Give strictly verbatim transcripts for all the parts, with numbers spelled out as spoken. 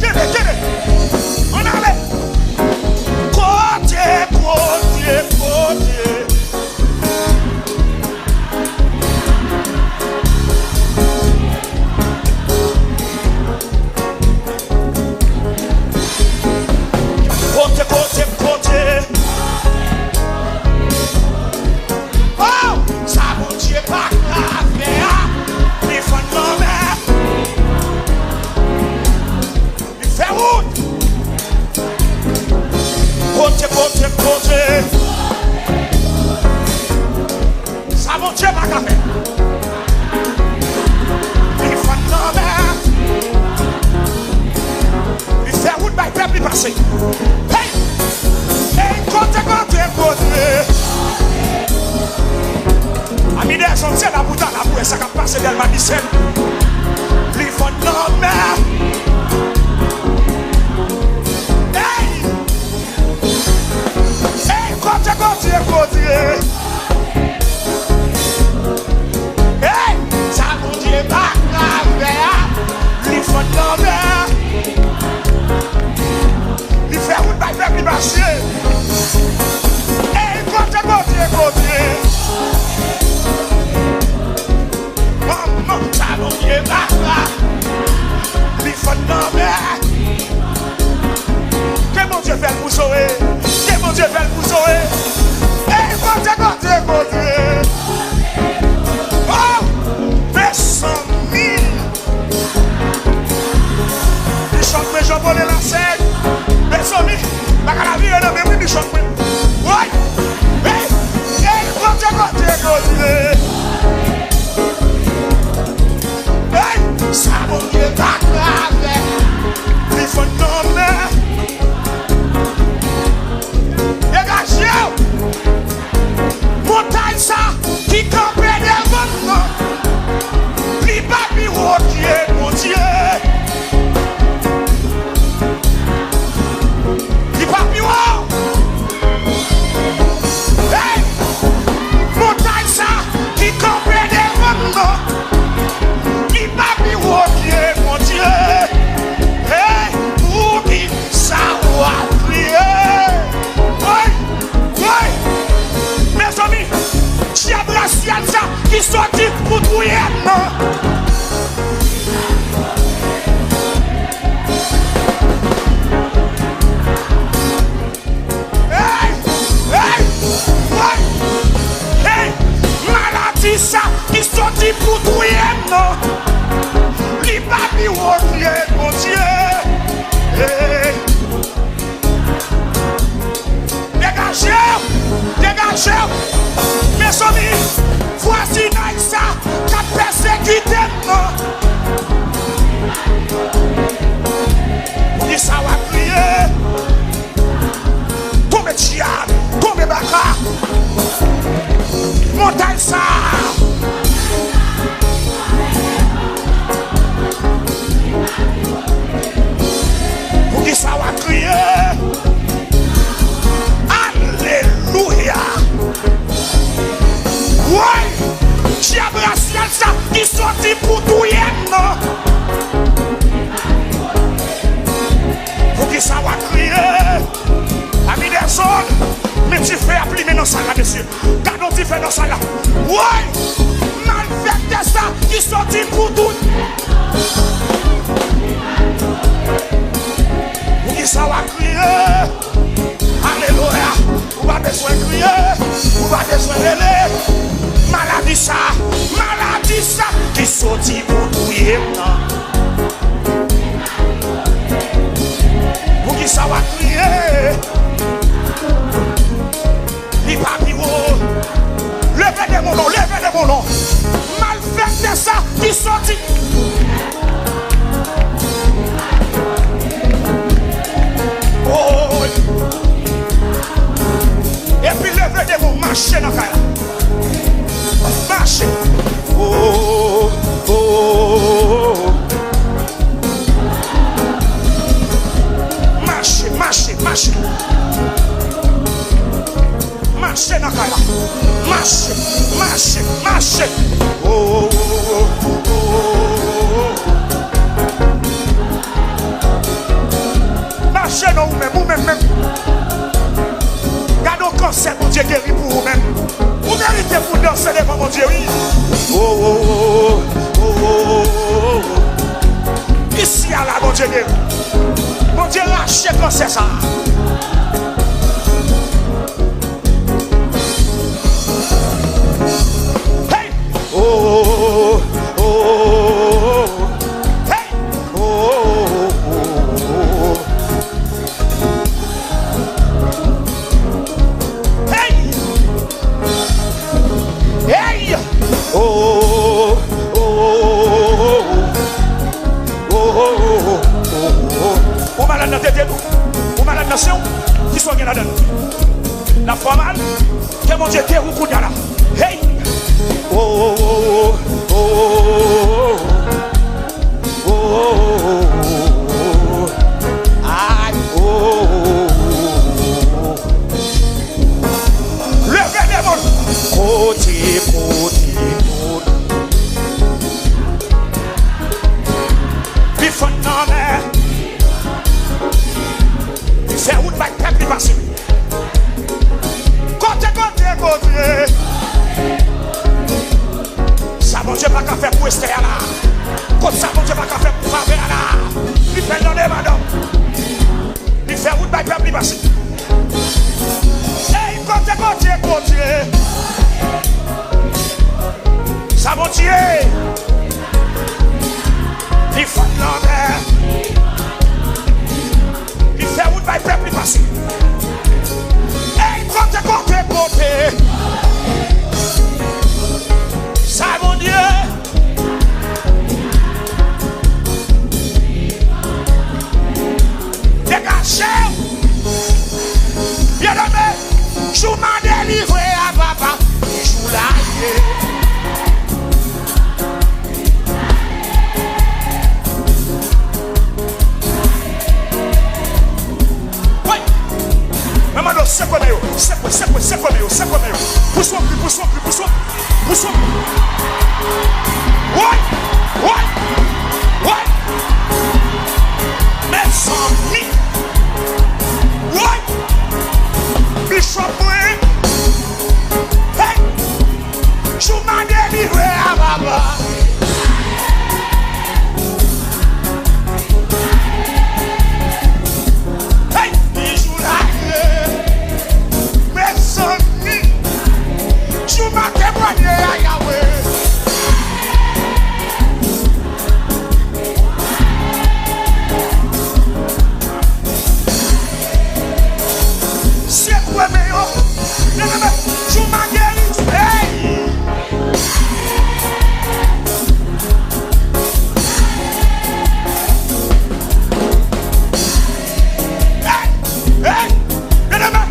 Kenbe, kenbe. Ann ale. Kote, kote, kote. Kote, kote, kote. Oh, sa Bondye pa ka fè a, li fann lanmè. Li fè wout. Kote, kote, kote. Sa Bondye pa ka fè. Li fann lanmè. Li fè wout bay pèp li pase. Hey! Hey, kote, kote, kote. Ami dèzòm, se la pou ta la pou wè sa k ap pase Dèlma Disèn. Li fann lanmè. Hey! Hey, kote, kote, kote. Hey, sa Bondye pa ka fè a, li fann lanmè. Li fè wout bay pèp li pase. Hey, kote, kote, kote. Manman, sa Bondye pa ka, li fann lanmè. Ke Bondye fè l pou Zoe. Ke Bondye fè l pou Zoe. Ey, kote, kote, kote. Oh, mezanmi. Bishop mwen Jean Paul Lasèy. Mezanmi, bagay la vire nan men wi, Bishop mwen. Woy! Ey, ey, kote, kote, kote. Ey, sa Bondye pa ka fè, li fann lanmè. Degaje w! Montay sa ki kanpe devan m nan, li pa pi wo ke Bondye. Li pa pi wo. Hey! Montay sa ki kanpe devan m nan, li pa pi wo ke Bondye. Hey! Poukisa w ap kriye? Woy! Woy! Mezanmi, dyab rasyal sa ki soti pou touye m nan. Hey! Hey! Hey! Hey! Maladi sa ki soti pou touye m nan, li pa pi wo ke Bondye. Hey! Degaje w! Degaje w! Mezanmi, vwazinay sa k ap pèsekite m nan. Poukisa w ap kriye? Tonbe dyab, tonbe baka. Montay sa. Poukisa w ap kriye? Alelouya! Woy! Dyab rasyal sa ki soti pou touye m nan. Poukisa w ap kriye? Ami dèzòd, men dife ap limen nan sal la, mesye. Gade yon dife nan sal la. Woy! Malfektè sa ki soti pou touye. Poukisa w ap kriye? Alelouya! Ou pa bezwen kriye, ou pa bezwen rele. Maladi sa, maladi sa ki soti pou touye m nan. Poukisa w ap kriye? Li pa pi wo. Leve demon non, leve demon non. Malfektè sa ki soti. Oh. Epi leve demon, mache nan kay la. Mache. Oh, oh, oh. Mache, mache, mache. Mache nan kay la. Mache, mache, mache. Oh, oh, oh, oh, oh. Ou menm, ou menm, menm. Gade yon kansè Bondye geri pou ou menm. Ou merite pou w danse devan Bondye, wi. Oh, oh, oh, oh, oh, oh, oh. Isi a la, Bondye geri. Bondye rache kansè sa a. Hey! Oh, oh, oh, oh, oh. Hey! Oh, oh, oh, oh, oh. Hey! Hey! Oh, oh, oh, oh, oh. Ou malad nan tete nou. Ou malad nan sen w. Kisa w gen ladan l? N ap fè w mal. Ke Bondye geri w kounye a la. Hey! Oh, oh, oh, oh, oh, oh. Oh, oh, oh, oh, oh. Ay, oh, oh, oh, oh. Leve demon. Kote, kote, kote. Li fann nan mè. Li fè wout bay pèp li pase. Kote, kote, kote. Sa Bondye pa ka fè pou Estè a la. Kot sa Bondye pa ka fè pou Favè a la. Li fè l nan de madanm. Li fè wout bay pèp li pase. Ey, kote, kote, kote. Sa Bondye. Li fann lanmè. Li fè wout bay pèp li pase. Ey, kote, kote, kote. Sa Bondye. Degaje w. Byeneme, jou m a delivre a papa, jou la ye. Wi. Mwen mande w sekwe men yo, sekwe, sekwe, sekwe men yo, sekwe men yo. Pous yon kri, pous yon kri, pous yon kri, pous yon kri. Woy! Woy! Woy! Mezanmi! Woy! Bishop mwen! Hey! Jou m a delivre a papa. Hey! Jou la ye. Mezanmi. Jou m a temwanye a Yahweh. Sekwe men yo. Leve men. Jou m a geri. Hey! Hey! Hey! Leve men.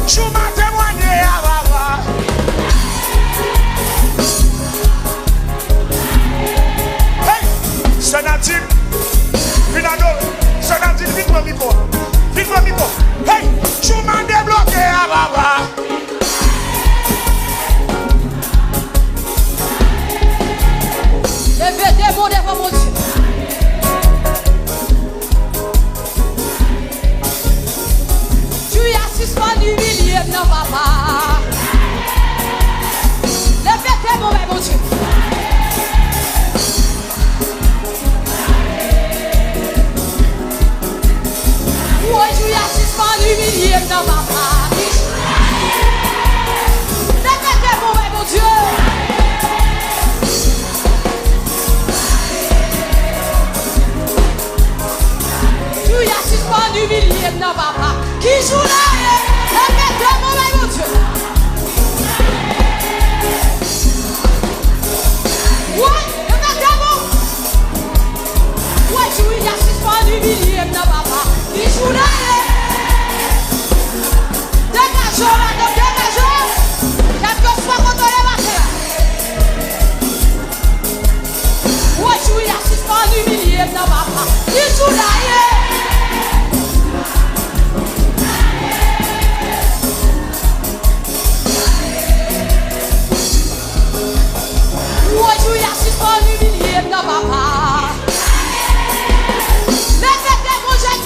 Jou m a temwanye a papa. Hey! Sè Nadine, vin adore. Sè Nadine, vin pran mikwo a. Vin pran mikwo. Hey! Jou m a debloke a papa. Leve demon devan Bondye. Jou a sispann imilye m nan, papa. Leve demon bay Bondye. Woy, jou a sispann imilye m nan, papa. Leve demon bay Bondye. Jou a sispann imilye m nan, papa. Ki jou la ye? Leve demon bay Bondye. Woy, leve demon. Woy, jou a sispann imilye m nan, papa. Ki jou la ye? Degaje w, madanm, degaje w. Kèlkeswa kote w ye maten an. Woy, jou a sispann imilye m nan, papa. Ki jou la ye? Woy, jou a sispann imilye m nan, papa. Leve demon, jèn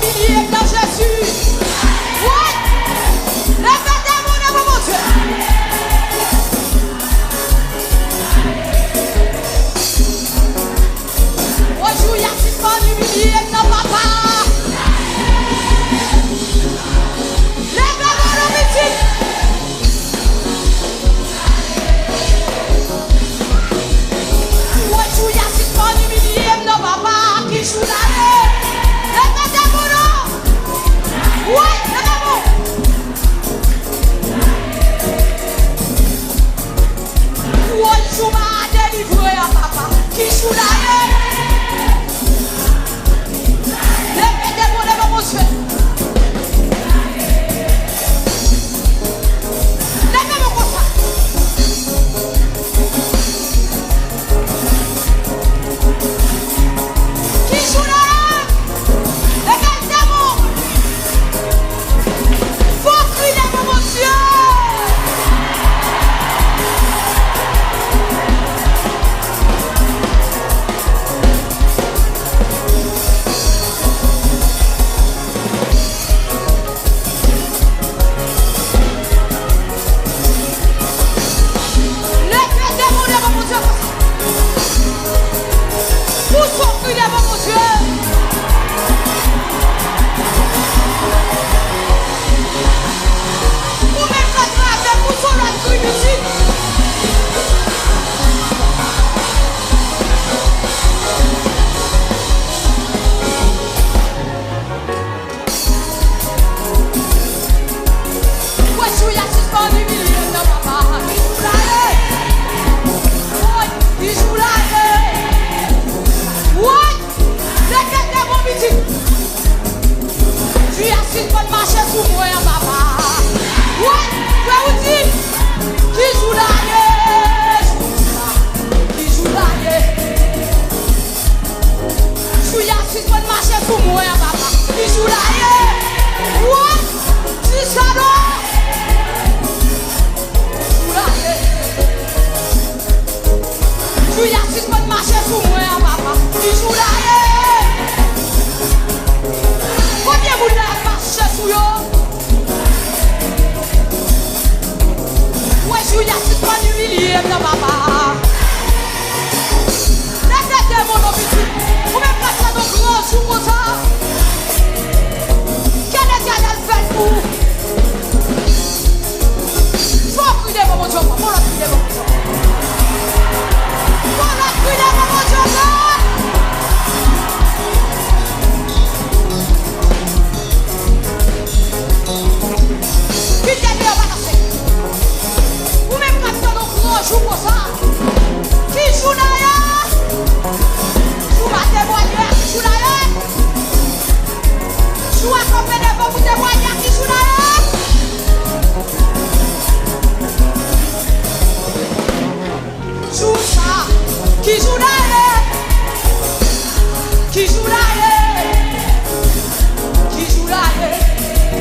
Imilye m nan Jezi. Wi. Leve demon nan pou Bondye. Wè jou y a sispann imilye m nan, papa. Leve demon nan, pitit. Wè jou y a sispann imilye m nan, papa. Ki jou la ye? Leve demon nan. Wi, leve demon. Wè jou m a delivre a, papa. Ki jou la ye? Leve demon devan Bondye. Leve men konsa. Ki jou la ye? Leve demon. Fò kri devan Bondye. Leve demon devan Bondye konsa. Pouse yon kri devan Bondye. Ou menm k ap grave, pouse yon lòt kri, pitit. Wè jou y a sispann imilye m nan, papa. Ki jou la ye? Woy, ki jou la ye? Woy, se kèk de bon pitit. Jou y a sispann mache sou mwen an, papa. Woy, frè Woody, ki jou la ye? Ki jou la ye? Jou y a sispann mache sou mwen an, papa. Ki jou la ye? Woy, di sa non. Ki jou la ye? Jou y a sispann mache sou mwen an, papa. Ki jou la ye? Konbyen moun la ap mache sou yo? Wè jou y a sispann imilye m nan, papa. Leve demon nan, pitit. Ou menm k ap tann yon gran jou konsa. Ke Letènèl fè l pou ou. Fò w kri devan Bondye ankò. Fò w lòt kri devan Bondye ankò. Fò w lòt kri devan Bondye ankò. Kite deyò, pa pase. Ou menm k ap tann yon gran jou konsa. Ki jou la ye? Jou m a temwaye a, ki jou la ye? Jou a kanpe devan pou temwaye a, ki jou la ye? Jou sa, ki jou la ye? Ki jou la ye? Ki jou la ye?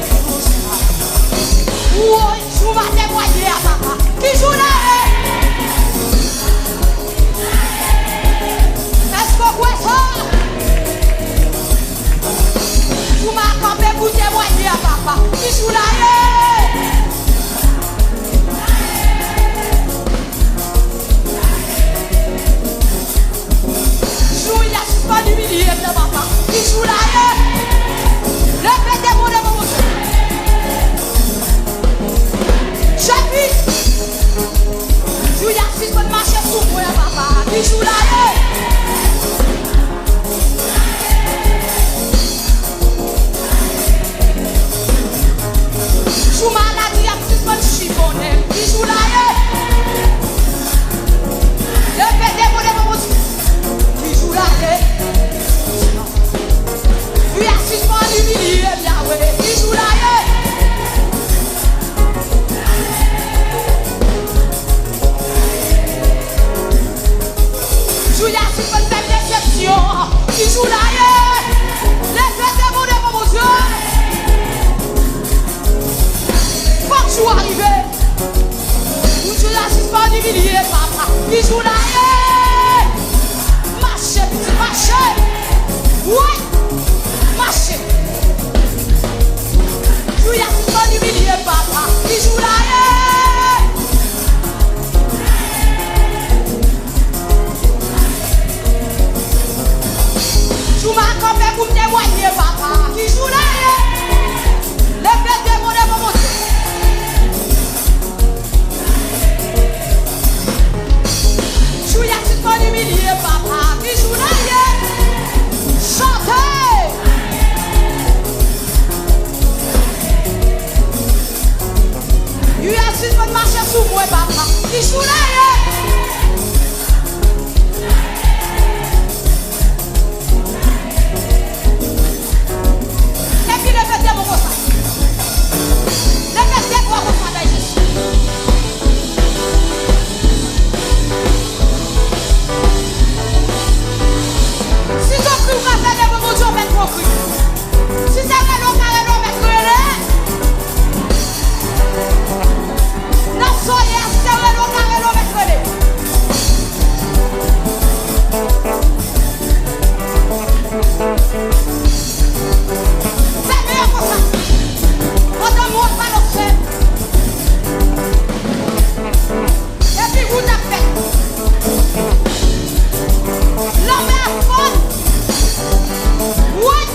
Jou sa. Woy, jou m a temwaye a, papa. Ki jou la ye? Èske w kwè sa? Jou m a kanpe pou temwaye a, papa. Ki jou la ye? Jou y a sispann imilye m nan, papa. Ki jou la ye? Leve demon devan Bondye. Jezi. Jou y a sispann mache sou mwen an, papa. Ki jou la ye? Jou maladi ap sispann chifonnen m. Ki jou la ye? Leve demon devan Bondye. Ki jou la ye? Jou y a sispann imilye m, Yawe. Ki jou la ye? Jou y a sispann fè m desepsyon. Ki jou la ye? Leve demon devan Bondye. Fòk jou a rive. Pou jou y a sispann imilye, papa. Ki jou la ye? Mache, pitit, mache. Wi. Mache. Jou a sispann imilye, papa. Ki jou la ye? Jou m a kanpe pou m temwaye, papa. Ki jou la ye? Leve de mo devan Bondye. Jou a sispann imilye, papa. Ki jou la ye? Chante! Jou a sispann mache sou mwen, papa. Ki jou la ye? Epi leve de men w konsa. Leve de men w konsa bay Jezi. Si se yon kri w ka fè devan Bondye, w mèt fè yon kri. Si se rele w ka rele, w mèt rele. Nan soyè, si se rele w ka rele, w mèt rele. Fèmen yo konsa. Pandan m wè w pa lòt fè. Epi wout ap fèt. Lanmè ap fonn. Woy!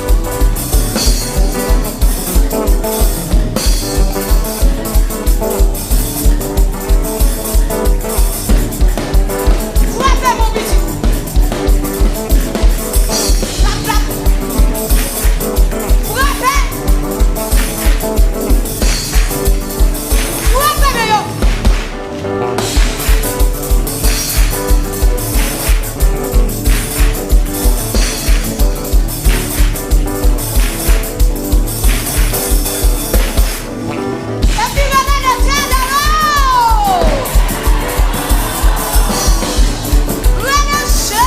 Frape, mon pitit. Klap, klap. Frape. Frape, men yo. Epi rele Letènèl, o! Rele Jezi!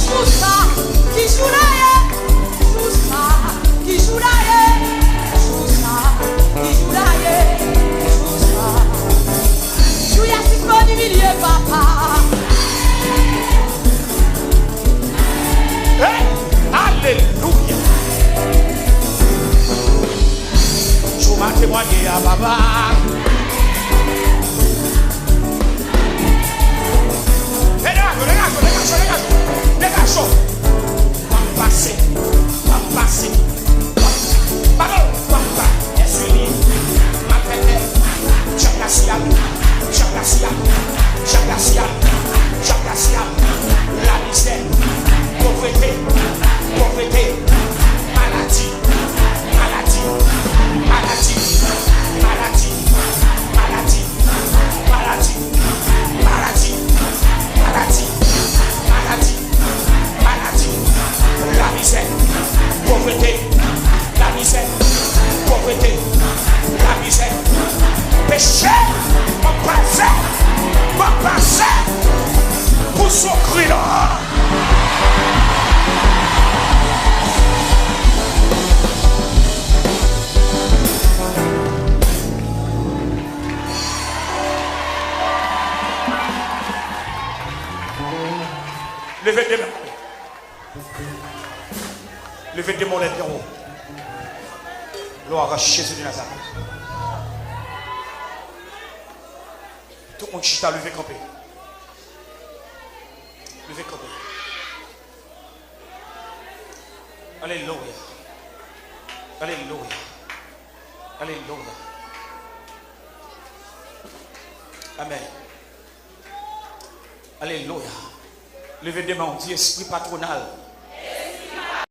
Jou sa, ki jou la ye? Jou sa, ki jou la ye? Jou sa, ki jou la ye? Jou sa. Jou a sispann imilye, papa. Hey! Alelouya! Jou m a temwaye a, papa. Hey, degaje w, degaje w, degaje w, degaje w, degaje w. M ap pase, m ap pase, m ap, pardon, m ap pa, èske li, m ap fè tè, djab la siyal, djab la siyal, djab la siyal, djab la siyal, lamizè, povrete, povrete, maladi, maladi, maladi, maladi, maladi, maladi, maladi, maladi, maladi, maladi, lamizè, povrete, lamizè, povrete, lamizè, peche, m ap pase, m ap pase pou son kri la. Leve de men. Leve de men w lè byen wo. Glwa a Jezi de Nazarèt. Tout moun chita, leve kanpe. Leve kanpe. Alelouya. Alelouya. Alelouya. Amèn. Alelouya. Leve de men w, di, espri patwonal,